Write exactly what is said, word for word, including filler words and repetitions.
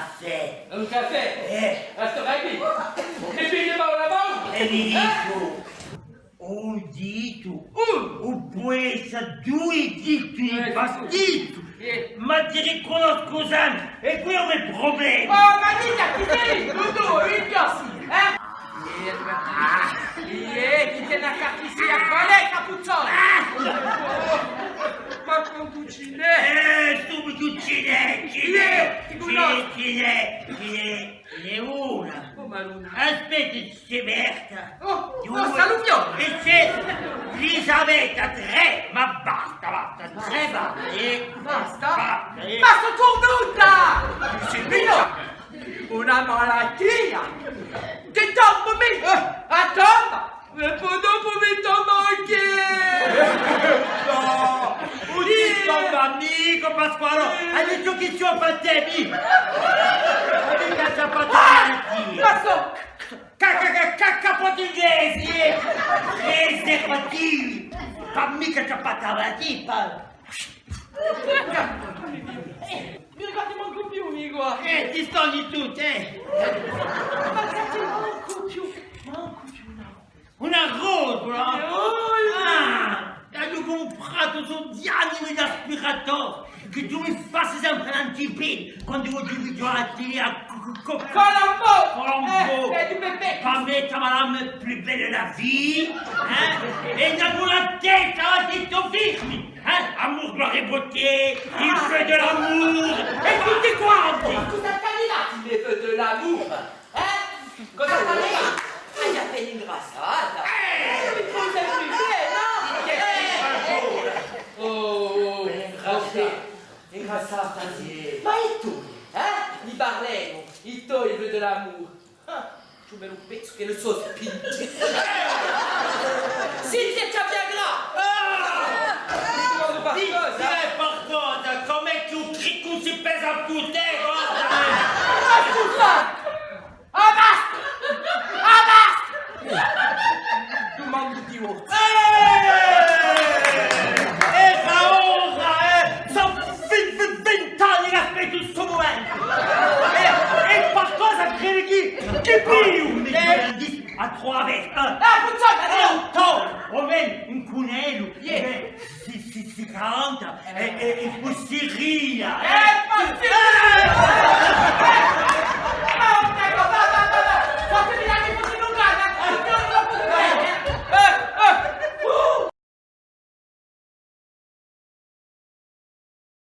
Caffè. Un caffè? Eh. À stu caffè? È mi leva una manu? È vi dicu, un ditu, un pò essa dui diti di pastizu, ma ti ricunnoscu sempre, è quì hè un problema. Oh, ma dica, chì sei? Tuttu, mi piaci, eh? Iè, chì t'hè una cartizia, quale hè, Capuzzone? Ma quantu ci n'hè? Eh, subitu ci n'hè, ci n'hè, ci n'hè, ci n'hè, ci n'hè una. Oh, ma una. Aspetta, ci n'hè Berta. Oh, oh, saluvione! È ci n'hè Elisabetta, trè, ma basta, basta, trè, basta, eh. Basta? Basta, eh. Ma sò curnuta! Una malatia! Ti tombu mi! Eh, a tomba! È po dopu mi tombu ancu! Nò! Ùn ti tombu micca, Pasqualò! Ai dettu chì ci hè per tè, mì! Ma micca ci hè per tè, mì! Ma sò! Ca, ca, ca, ca, capotu inglesi, eh! Preservativi! Ma micca ci hè per tè, mì! Eh, mi ricordu mancu più, mi guarda. Eh, ti stoni tuttu, eh. Ma senti, mancu più, mancu più, nò. Una rotula? Eh, oh, ah, l'aghju cumpratu, sò dui anni d'aspiratori, chì tù mi passi sempre in antipedi, quandu vogliu vidiu a tele à co-, co-, co-, Colombo! Colombo! Eh, eh, di Pepe! Pà mè, Madame, plus belle la vie, eh? È da una testa, la testa firme! Eh? Amour, gloire et beauté, il veut de l'amour, è tutti quanti! Ma cosa t'hà arrivatu, il veut de l'amour? Eh? Cosa t'hà arrivatu? Hai appena ingrassatu! Eh! Eh, mi pò sempre bè, nò? Eh! Oh, oh, ingrassata, ingrassata, sì. Ma è tù, eh? Ni parlemu, è tù, il veut de l'amour. Ah, ci hè un bellu pezzu chì ne sò spintu. Sì, chì ci hè Viagra! Ah! Mi dicu qualcosa. Dì, dì qualcosa, cum'è chì u criccu si pesa à putè, guarda! Ma scusa! Ah, basta! Ah, basta! Dumandu divorziu. Eh! È ora, eh! Sò vi-, vi-, vint'anni ch'aspettu stu mumentu! È, è qualcosa credi chì, chì pigliu? Eh, à trovà, eh! Ah, funziona, eh, oh, o menu, un cunellu, eh, si, si, si canta, è, è, è po si ria, eh! Eh, po si ria!